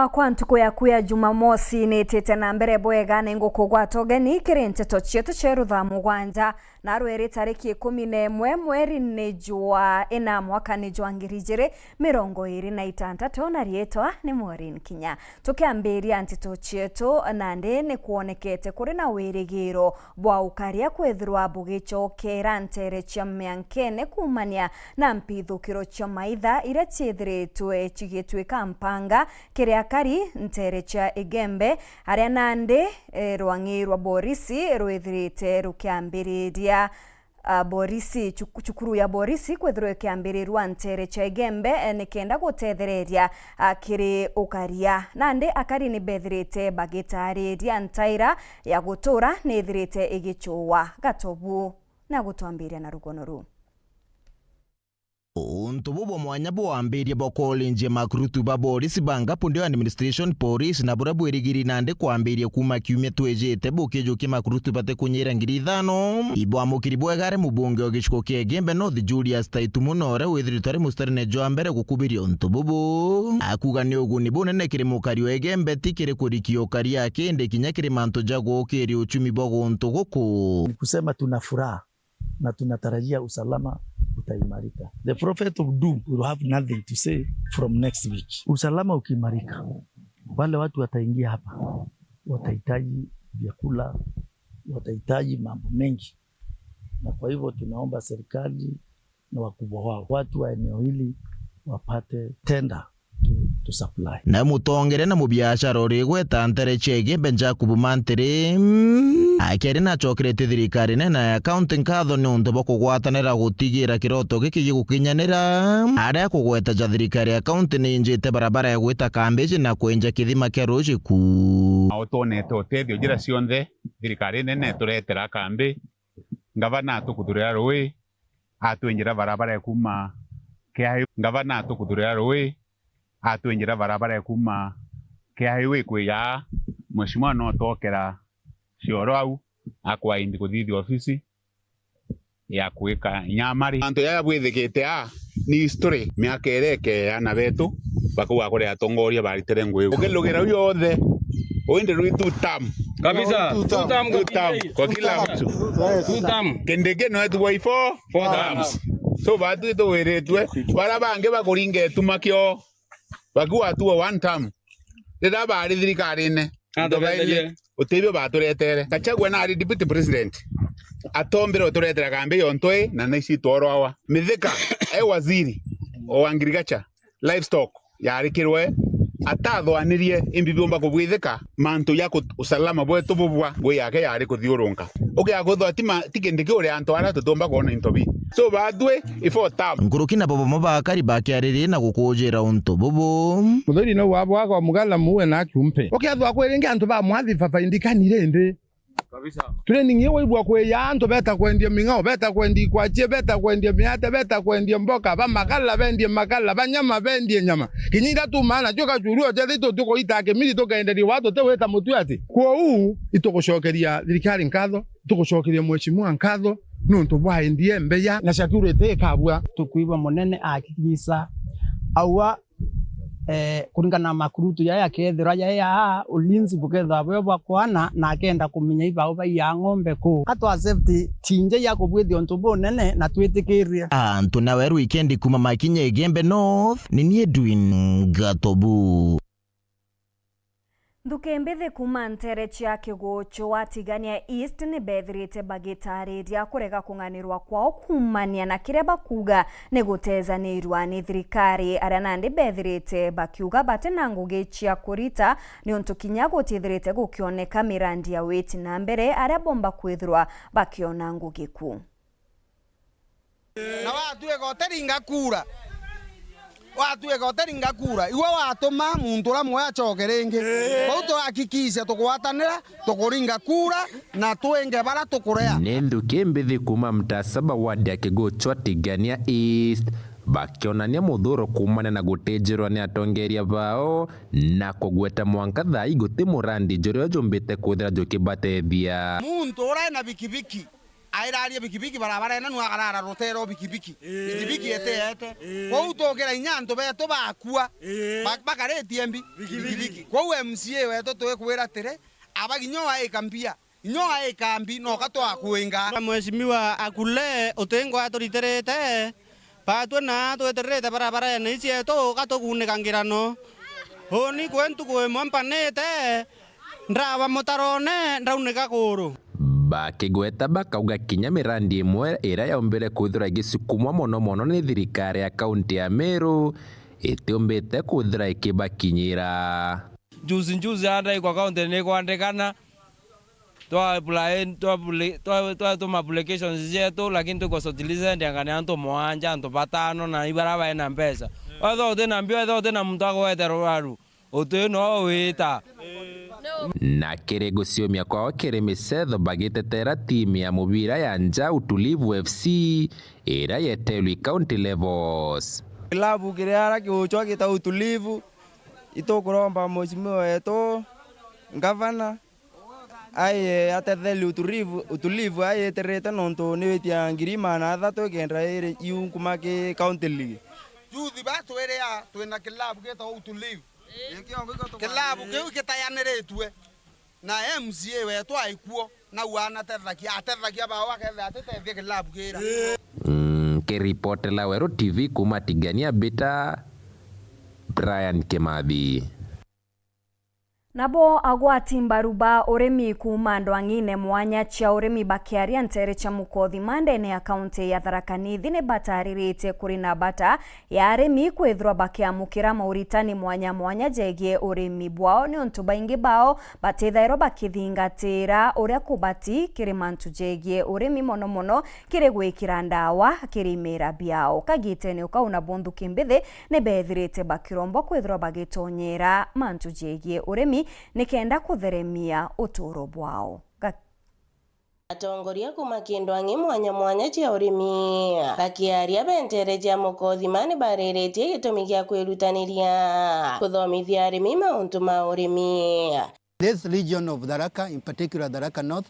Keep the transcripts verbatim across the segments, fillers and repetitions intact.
Akwa, ntuku yaku ya Jumamosi niitite na mbere bwega, na ingukugwata ugeni kiri nteto cietu cia ruthaa mugwanja, na rweri tariki ikumi na imwe mweri ni jwa ina mwaka ni jwa ngiri ijiri mirongo iri na itantatu, na riitwa ni Maureen Kinya. Tukiambiria nteto cietu, nandi ni kwonekete kuri na wirigiro bwa ukaria kwithirwa bugicokera nteere cia miankene kuumania na mpithukiro cia maitha iria ciithiritwe cigituika mpanga kiri akari nteere cia Igembe, aria nandi, eh, rwang'i rwa borisi rwithirite rukiambiriria, ah, borisi, cuk-, cukuru ya borisi kwithirwa ikiambirirwa nteere cia Igembe, eh, nikenda gutethereria, ah, kiri ukaria. Nandi akari ni bethirite bagitaariria ntaira ya gutura nithirite igicuwa. Gatobu na gutwambiria na rugono ruu. Untu buu bwa mwanya bwambirie bwa koorinjia makurutu ba borisi ba Ngapu ndio Administration Police, na buria bwirigiri nandi kwambiria kuuma kiumia twijite bukijukia makurutu batikunyira ngiri ithano. Ibwamukiri bwega ari mubunge wa gicigo kia Igembe North, Julius Taitumu, na uria withiritwe ari mustarine jwa mbere gukubiria untu bubu, akuuga ni uguni bunene kiri mukari wa Igembe, ti kiri kurikia ukaria akindi kinya kiri mantu ja guukiria uchumi bwa guntu guku. Ni kusema tuna furaha na tunatarajia usalama utaimarika. The prophet of doom will have nothing to say from next week. Usalama ukiimarika, wale watu wataingia hapa watahitaji vyakula, watahitaji mambo mengi, na kwa hivyo tunaomba serikali na wakubwa wao, watu wa eneo hili wapate tenda to, to supply. Na mutongeria na mubiashara urigweta nteere cia Igembe Jacob Mantiri, mm, akiari nacokeretie thirikari nene ya kaunti nkatho ni untu bwa kugwatanira gutigira kiroto giki gigukinyanira, aria kugweta ja thirikari ya kaunti ni injite barabara ya gwita Kambiji na kwenja kithima kia Rujiku. Au twonete utethio jira cionthe thirikari nene ituretera Kambi, ngavana atukuthurira rui, atwinjira barabara ya kuuma Kiahi, ngavana atukuthurira rui, atwinjira barabara ya kuuma Kiahi wi kwi yaa, mheshimiwa no twokera cioro au, akwaindi kuthithia ofisi ya kwika nyamari. Antu yaya bwithikite aa, ni history, miaka iria ikeea na betu, bakauga kuri atongoria baritire ngugi. Ukirugira u yonthe, u indi rwi two term. Kabisa. Two term. Two term kwa kila mtu. Two term. Kindiki no etugwa i four terms. So batwi tuwiritwe, bara bangi bakuringa ituma kio, bakiuga atuo one term. Riria bari thirikarine, utibio baturetere. Gachagua nari deputy president, atombire uturetera kambi yonthe, na naici tworwawa. Mithika e waziri o agriculture, livestock, yarikirwe, atathwanirie imbi biumba kubwithika mantu ja kut-, usalama bwetu bubwa, ngui yake yari kuthiurunka. Ukiaga kwithwa ti ma-, ti Kindiki uri antu aria tutiumba kwona into bi. So batwi i four term. Nkuruki nabo bamwe bakari bakiaririe na gukujira untu bubu. Muthuri no wabo wako mugala muwe na kiumpe. Ukethwa kwiringi antu ba mwathi baba indikani rindi. Kabisa. Training iyo waigua kwi ya antu beta kwendia ming'ao, beta kwendia ikwachie, beta kwendia miate, beta kwendia mboka, ba magala bendie magala, ba nyama bendie nyama. Kinya ithatu maana cio kachuru ojethi tu tukuita kimiri tukenderia watu te wita mutu ati. Kwou itugucokeria thirikari nkatho, tugucokeria mheshimiwa nkatho nuntu bwa indie mbeya na security ikabua. Tukwigua munene ahakikisha aua eh, kuringana na makurutu jaya yakethirwa jaya, ulinzi bukethirwa bwe bwa kwana, na akenda kumenya ibau baiya ng'ombe ku. Atwa safety tinje ya kubwithia untu bunene na twitikirie. Antu nawe weekend kuma Makinya Igembe North, ni ni Edwin Gatobu. Nthuki mbithi kuma nteere cia Kiguchu wa Tigania East ni bethirite bagitaariria kurega kung'anirwa kwao kuumania na kiria bakuuga ni gutejaniirua ni thirikari, aria nandi bethirite bakiuga bati na ngugi cia kurita, niuntu kinya gutithirite gukioneka mirandi ya witi na mbere aria bomba kwithirwa bakiona ngugi ku. Na watuika uteringa kura, watuika uteringa kura, iwe watuma muntu uria mwe acoke ringi. Kwou tuhakikishe tukugwatanira, tukuringa kura, na twinge baria tukurea. Ni nthuki mbithi kuma Mtasaba ward ya Kiguchwa Tigania East, bakionania muthuro kuumania na gutijirwa ni atongeria bao, na kugweta mwanka thaa ii guti murandi juria jumbite kwithira jukibatethia. Muntu uria ena bikibiki, Airaria bikibiki barabarene, nu akarara rutero bikibiki. Ii. Bikibiki ete ete. Ii. Kwou tukira inya antu betu bakua. Ii. Ba-, bakaritie mbi. Bikibiki. Bikibiki. Kwou M C A wetu twikwira atiri, aba kinya waika mbia. Inya waika mbi, noka twakwinga. Mheshimiwa Akule utingwa aturitirite. Batwe na twitiririte barabarene icietu, gatukunika ngirano. Uni kwi ntuku imwe mpanite, ndrawa mutarone, ndaunika kuru. Bakigweta bakauga kinya mirandi imwe iria yombire kwithirwa igisukumwa mono mono ni thirikari ya kaunti ya Meru, itiumbite kwithirwa ikibakinyira. Juzi juzi andaikwa kaunti ni kwandikana, twa apply, twa apply, twa, twatuma applications cietu, lakini tuko shortlisted anga ni antu mwanja, antu batano, na ibara baina mbeca. Wethwa uti na mbio, wethwa uti na muntu agwete ruraru, uti no wita. Na kiri guciumia kwao kiri micetho, bagitetera timu ya mubira ya Nja Utulivu F C, iria yetelwi county levels. Kilabu kiria ara kiuchwa gita Utulivu, itukuromba mheshimiwa wetu, ngavana, aye atetherie Utulivu, Utulivu aye itirite nontu ni witia ngiri magana athatu ikenda iri iu nkuma ki county league. Youth ba twiri a, twina kilabu gitagwa Utulivu. Kilabu kiu gitayaniritue na M C A wetu aikuo, nau anatethagia, atethagia bao akethira atitethia kilabu gira. Nkiripotela Weru T V kuma Tigania Mbita, Brian Kimathi. Nabo agwati mbaru ba urimi kuuma ndwang'ine mwanya cia urimi bakiaria nteere cia Mukothima ndene ya kaunti ya Tharaka Nithi ni batariritie kuri na bata ya arimi kwithirwa bakiamukira mauritani mwanya mwanya jegie urimi bwao, niuntu baingi bao batithairwa bakithingatira uria kubati kiri mantu jegie urimi, mono mono kiri gwikira ndawa kiri imera biao. Kagitene o kau nabo nthuki mbithi ni beethirite bakirombwa kwithirwa bagitonyera mantu jegie urimi nikenda kutheremia utuuro bwao. Ga- Atongoria kuma kindwang'i mwanya mwanya cia urimi bakiaria benteere cia Mukothima ni bariritie gitumi gia kwirutaniria kuthomithia arimi mauntu ma urimi. This region of Tharaka, in particular Tharaka North,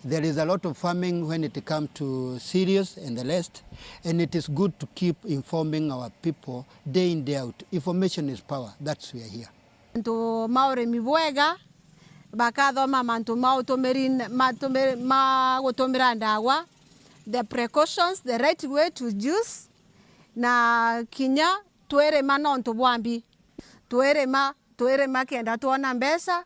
there is a lot of farming when it comes to cereals and the rest, and it is good to keep informing our people day in, day out. Information is power, that's why we are here. Mantu ma urimi bwega, bakathoma mantu ma utumiri, matumiri, ma gutumira ndawa, the precautions, the right way to use, na kinya twirima nontu bwa mbi. Twirima, twirima kenda twona mbeca,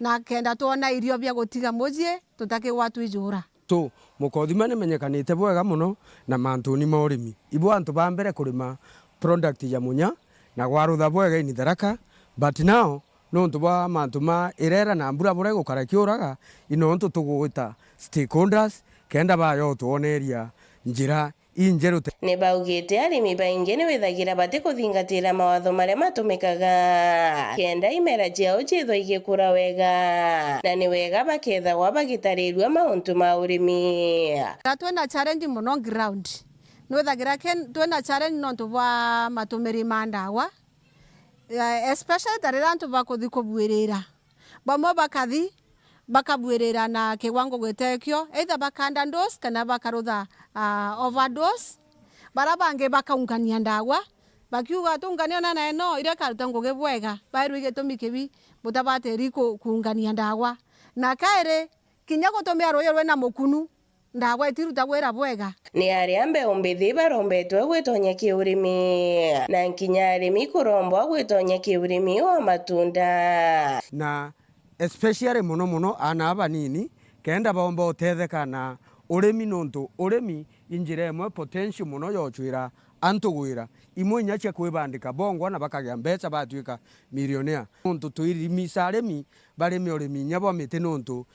na kenda twona irio bia gutiga mucii, tutakigwa twijura. Tu, Mukothima nimenyekanite bwega mono na mantuni ma urimi. Ibo antu ba mbere kurima product ya munya na gwarutha bwega in Tharaka, but now, nontu bwa mantu ma irera na mbura buria igukara ikiuraga, i nontu tugwita stakeholders kenda baja utwoneria njira injeru te. Ni baugite arimi baingi ni withagira batikuthingatira mawatho maria matumikaga kenda imera ciao ciithwa igikura wega, na ni wega bakethagwa bagitarirua mauntu ma urimi. Na twina challenge mono ground. Nwithagira ken-, twina challenge nontu bwa matumiri ma ndawa, eh, especially ta riria antu bakuthi kubuirira. Bamwe bakathi, bakabuirira na kiwango gitekio, either bakanda dose kana bakarutha, ah, overdose. Baria bangi bakaungania ndawa, bakiuga, "Tungania ona na ino, iria ikaruta ngugi bwega." Bairwe gitumi kibi butabatiri ku-, kuungania ndawa. Na kairi, kinya gutumia ruuji rwina mukunu, ndawa itiruta wira bwega. Ni aria mbeu mbithi barombetwe gwitonya kiurimi, na nkinya arimi kurombwa gwitonya kiurimi wa matunda. Na especially mono mono aana abanini, kenda baomba utetheka na urimi, nontu urimi i njira imwe potential mono ya uchwira antu gwira. Imwe inya cia kwibandika bongwa na bakagia mbeca, batuika millionaire. Nontu twirimica arimi barime urimi inya bwa miti, nontu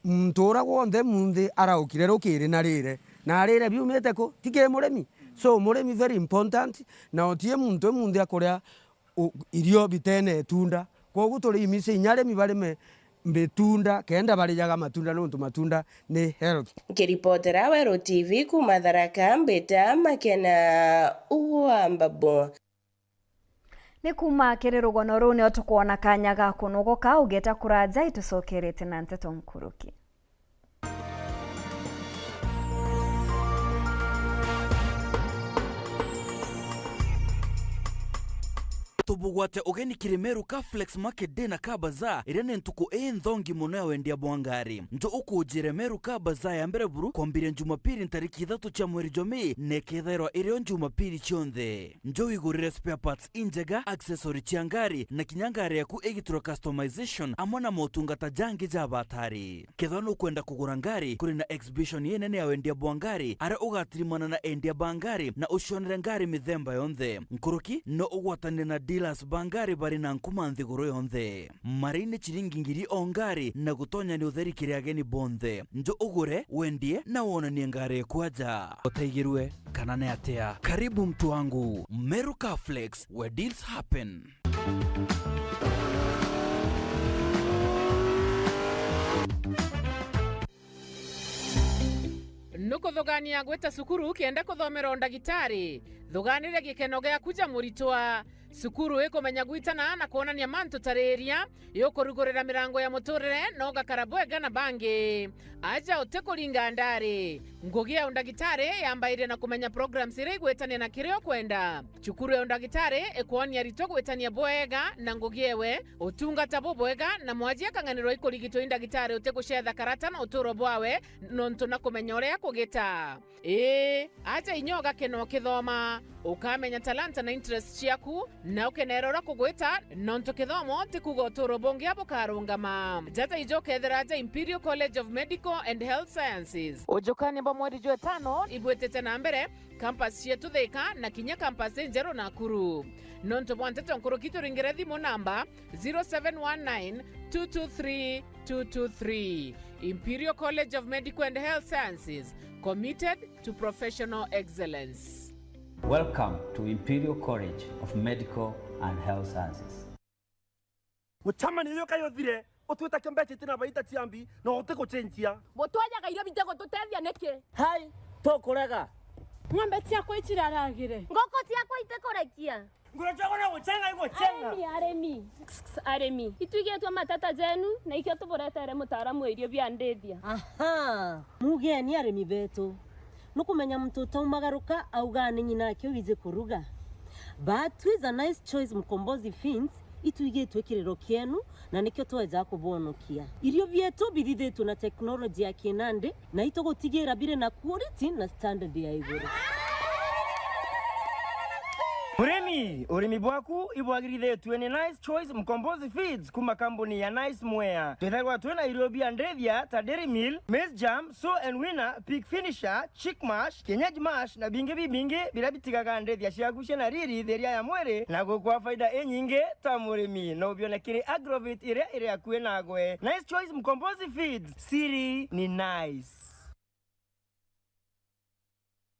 muntu uria wonthe munthi araukire rukiri na rire, na arire biumite ku? Ti kiri murimi. So, murimi very important, na utie muntu e munthi akuria u-, irio bitene itunda. Kwogu turi imice inya arimi barime bitunda, kenda barijaga matunda, nontu matunda ni health. Nkiripotera Weru T V kuma Tharaka, mbita Makena wa Mbabu. Ni kuma kiri rugono ruu nio tukwona kanya ga kunogoka, ugeta kuraja itucokerete na nteto nkuruki. Tubugwate ugeni kiri Meru Car Flex Market Day na Car Bazaar, iria ni ntuku inthongi mono ya wendia bwa ngari. Njo ukunjire Meru Car Bazaar ya mbere buru kwambiria Jumapili ntariki ithatu cia mweri jwa Mei, na ikethairwa iri o Jumapili cionthe. Njo wigurire spare parts injega, accessory cia ngari, na kinya ngari yaku igitirwe customization, amwe na motungata jangi ja batari. Kethirwa nukwenda kugura ngari, kuri na exhibition inene ya wendia bwa ngari, aria ugatirimana na endia ba ngari na ucionere ngari mithemba yonthe. Nkuruki, no ugwatanire na dealers ba ngari bari na nkuma nthiguru yonthe. Marei ni ciringi ngiri o ngari, na gutonya ni utheri kiri ageni bonthe. Njo ugure, wendie, na wonanie ngari eku aja. Utaigirue kana ni atia? Karibu mtu wangu. Meru Car Flex, where deals happen. Nukuthugania gwita cukuru kenda kuthomera undagitari? Thuganire gikeno giaku ja muritwa. Cukuru ikumenya gwitana na kwonania mantu ta riria, yukurugurira mirango ya muturire na ugakara bwega na bangi. Aja utikuringa ndari. Ngugi ya undagitari yambairie na kumenya programs iria igwitania na kiria ukwenda. Cukuru ya undagitari ikwonia aritwa gwitania bwega na ngugi ewe, utungata bubwega, na mwaji akang'anirwa ikurigitwa i ndagitari utigucetha karata na uturo bwawe, nontu na kumenya uria kugita. Ii, aja inya ugakena ukithoma, ukamenya talanta na interest ciaku, na ukenera uria kugwita, nontu kithomo ti kuuga uturo bungi bukarungama. Jaja ijo ukethira aja Imperial College of Medical and Health Sciences. Ujukania bwa mweri jwa itano ibwitite na mbere, campus cietu Thika na kinya campus injeru Nakuru. Nontu bwa nteto nkuruki, turingire thimu namba zero seven one nine two two three two two three. Imperial College of Medical and Health Sciences, committed to professional excellence. Welcome to Imperial College of Medical and Health Sciences. Gucamania uyu kayo thire, utwita kio mbeca itina baita ciambi, na utigucenjia. Butwajaga irio bitigututethia niki? Hai, tukurega. Ng'ombe ciakwa iciraragire. Nguku ciakwa itikurekia. Nguru ciakwa no gucenga igucenga. Arimi, arimi. Arimi. Itwigitwe matata jenu, na ikio tuburetere mutaaramu wa irio bia ndithia. Aha. Mugeni arimi betu. Nukumenya muntu utaumagaruka auga ni nyina ake wiji kuruga. But with a nice choice Mkombozi Feeds, itwigitwe kiriro kienu, na nikio tweja kubonokia. Irio bietu bithithitwe na technology ya kinandi, na itugutigira biri na quality na standard ya iguru. Murimi, urimi bwaku ibwagirithitue ni Nice Choice Mkombozi Feeds kuma kambuni ya Nice Mwea. Twithagirwa twina irio bia ndithia ta Dairy Meal, Maize Germ, Sow and Weaner, Pig Finisher, Chick Mash, Kienyeji Mash na bingi bibingi biria bitigaga ndithia ciaku ciina riri, thiria ya mwiri na gukwa faida inyingi ta murimi. No ubione kiri Agrovet iria iri akui nagwe. Nice Choice Mkombozi Feeds, siri ni nice.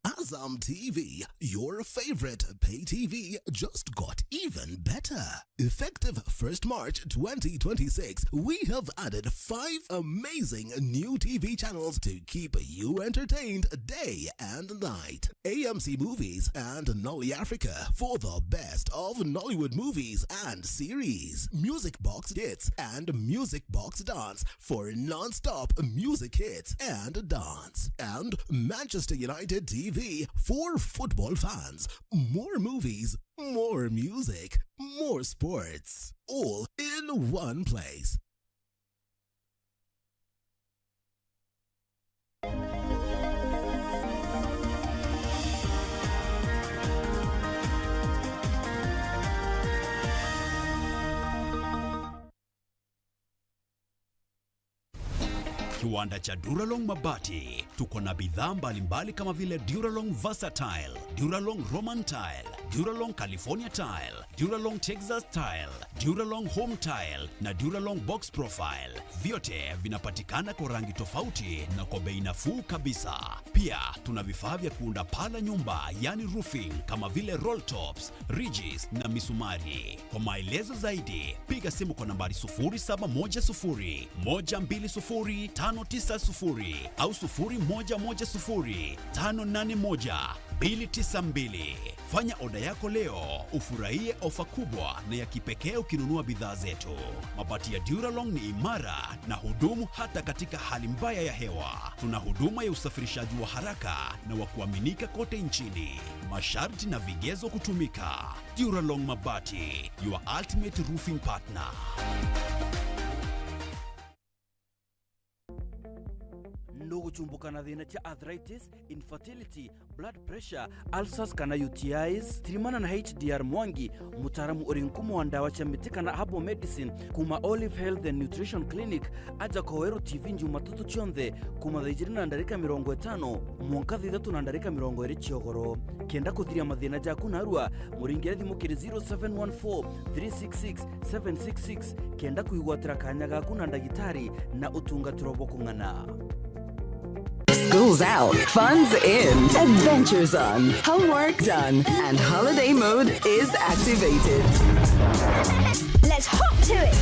Azam T V, your favorite pay T V, just got even better. Effective first March twenty twenty-six, we have added five amazing new T V channels to keep you entertained day and night. A M C Movies and Nolly Africa for the best of Nollywood movies and series. Music Box Hits and Music Box Dance for non-stop music hits and dance. And Manchester United T V for football fans. More movies, more music, more sports, all in one place. Kiwanda cha Duralong Mabati. Tuko na bidhaa mbalimbali kama vile Duralong Versatile, Duralong Roman Tile, Duralong California Tile, Duralong Texas Tile, Duralong Home Tile na Duralong Box Profile. Vyote vinapatikana kwa rangi tofauti na kwa bei nafuu kabisa. Pia tuna vifaa vya kuunda paa la nyumba, yani roofing, kama vile roll tops, ridges na misumari. Kwa maelezo zaidi, piga simu kwa nambari sufuri saba moja sufuri, moja mbili sufuri, tano tisa sufuri au sufuri moja moja sufuri, tano nane moja. mbili tisa mbili. Fanya oda yako leo, ufurahie ofa kubwa na ya kipekee ukinunua bidhaa zetu. Mabati ya Duralong ni imara na hudumu hata katika hali mbaya ya hewa. Tuna huduma ya usafirishaji wa haraka na wa kuaminika kote nchini. Masharti na vigezo kutumika. Duralong Mabati, your ultimate roofing partner. Nuguchumbuka na thina cia arthritis, infertility, blood pressure, ulcers kana U T Is? Tirimana na H D R Mwangi, mutaaramu uri nkumo wa ndawa cia miti kana herbal medicine, kuma Olive Health and Nutrition Clinic, aja Koweru T V Jumatatu cionthe, kuma thaa ijiri na ndarika mirongo itano mwanka thaa ithatu na ndarika mirongo iri ciogoro. Kenda kuthiria mathina jaku narua, muringire thimu kiri zero seven one four, three six six, seven six six, kenda kwigwatira kanya gaku na ndagitari na utungatiro bwa kung'ana. School's out, fun's in, adventure's on, homework done, and holiday mode is activated. Let's hop to it.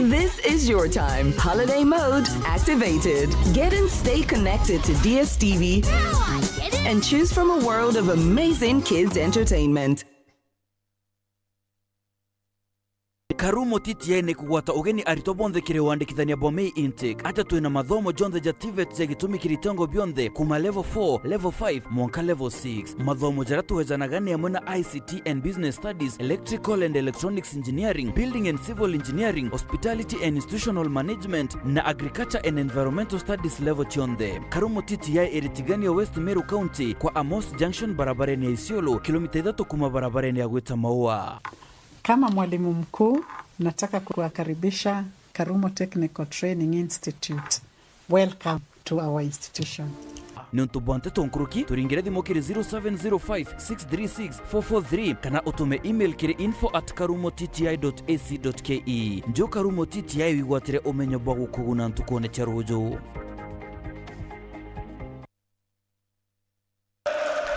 This is your time. Holiday mode activated. Get and stay connected to D S T V and choose from a world of amazing kids entertainment. Karumo T T I ni kugwata ugeni aritwa bonthe kiri wandikithania bwa May Intake. Aja twina mathomo jonthe ja TVET ja gitumi kiri itengo bionthe, kuma level four, level five, mwanka level six. Mathomo jaria twejanaga ni amwe na I C T and Business Studies, Electrical and Electronics Engineering, Building and Civil Engineering, Hospitality and Institutional Management, na Agriculture and Environmental Studies level cionthe. Karumo T T I iri Tigania, West Meru County, kwa Amos Junction, barabarene ya Isiolo, kilomita ithatu kuma barabarene ya gwita Maua. Kama mwalimu mkuu, nataka kuwakaribisha Karumo Technical Training Institute. Welcome to our institution. Niuntu bwa nteto nkuruki, turingire thimu kiri zero seven zero five, six three six, four four three, kana utume email kiri info at karumo T T I dot A C dot K E. Nju Karumo T T I wigwatire umenyo bwa gukuguna ntukune cia ruju.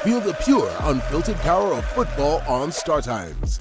Feel the pure, unfiltered power of football on Star Times.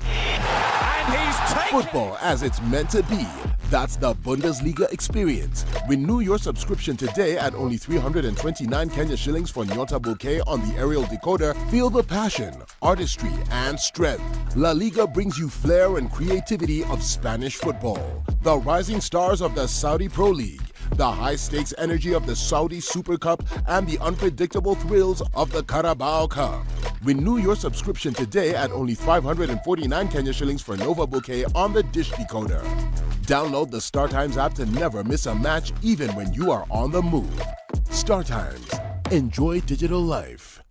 And he's taken Football as it's meant to be. That's the Bundesliga experience. Renew your subscription today at only three hundred and twenty-nine Kenya shillings for Nyota Bouquet on the aerial decoder. Feel the passion, artistry, and strength. La Liga brings you flair and creativity of Spanish football. The rising stars of the Saudi Pro League, the high-stakes energy of the Saudi Super Cup, and the unpredictable thrills of the Carabao Cup. Renew your subscription today at only five hundred and forty-nine Kenya shillings for Nova Bouquet on the dish decoder. Download the Star Times app to never miss a match, even when you are on the move. Star Times. Enjoy digital life.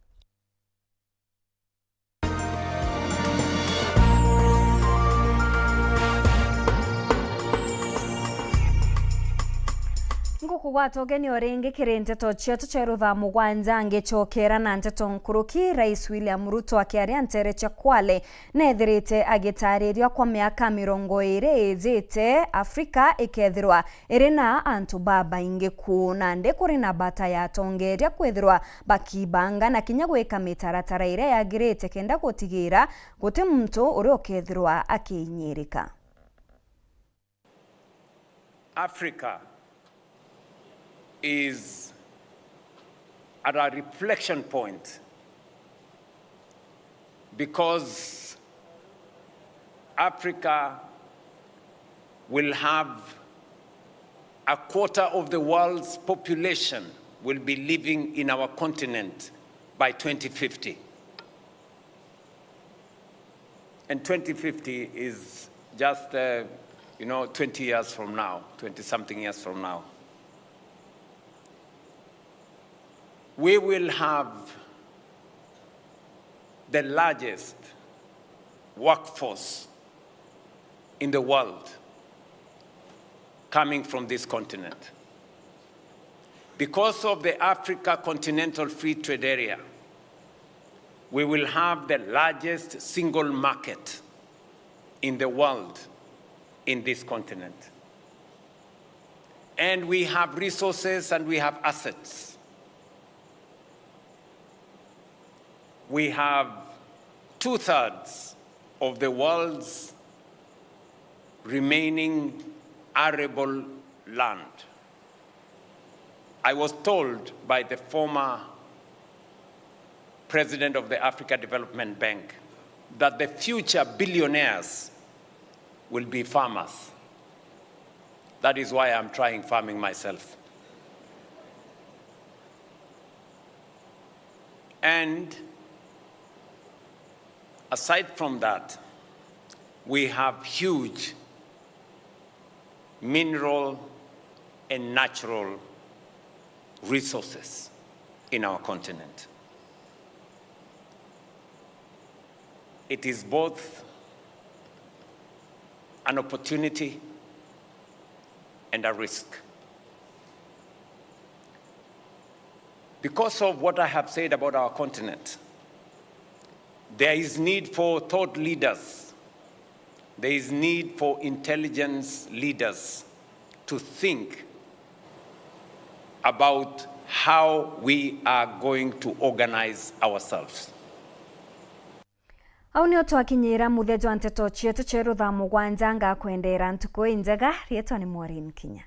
Ngukugwata ugeni o ringi kiri nteto cietu cia rutha mugwanja, ngicokera na nteto nkuruki. Rais William Ruto akiaria nteere cia Kwale, neethirite agitaariria kwa miaka mirongo iiri ijite, Afrika ikeethirwa iri na antu babaingi ku. Nandi kuri na bata ya atongeeria kwithirwa bakibanga na kinya gwika mitaratara iria yagirite kenda gutigira guti muntu uria ukethirwa akiinyirika. Africa is at a reflection point because Africa will have a quarter of the world's population will be living in our continent by twenty fifty. And twenty fifty is just, uh, you know, twenty years from now, twenty something years from now. We will have the largest workforce in the world coming from this continent. Because of the Africa Continental Free Trade Area, we will have the largest single market in the world in this continent. And we have resources and we have assets. We have two-thirds of the world's remaining arable land. I was told by the former president of the Africa Development Bank that the future billionaires will be farmers. That is why I'm trying farming myself. And aside from that, we have huge mineral and natural resources in our continent. It is both an opportunity and a risk. Because of what I have said about our continent, there is need for thought leaders. There is need for intelligence leaders to think about how we are going to organize ourselves. Au nio twakinyira muthia jwa nteto cietu cieru thaa mugwanja. Ngakwendera ntuku injega. Rietwa ni Maureen Kinya.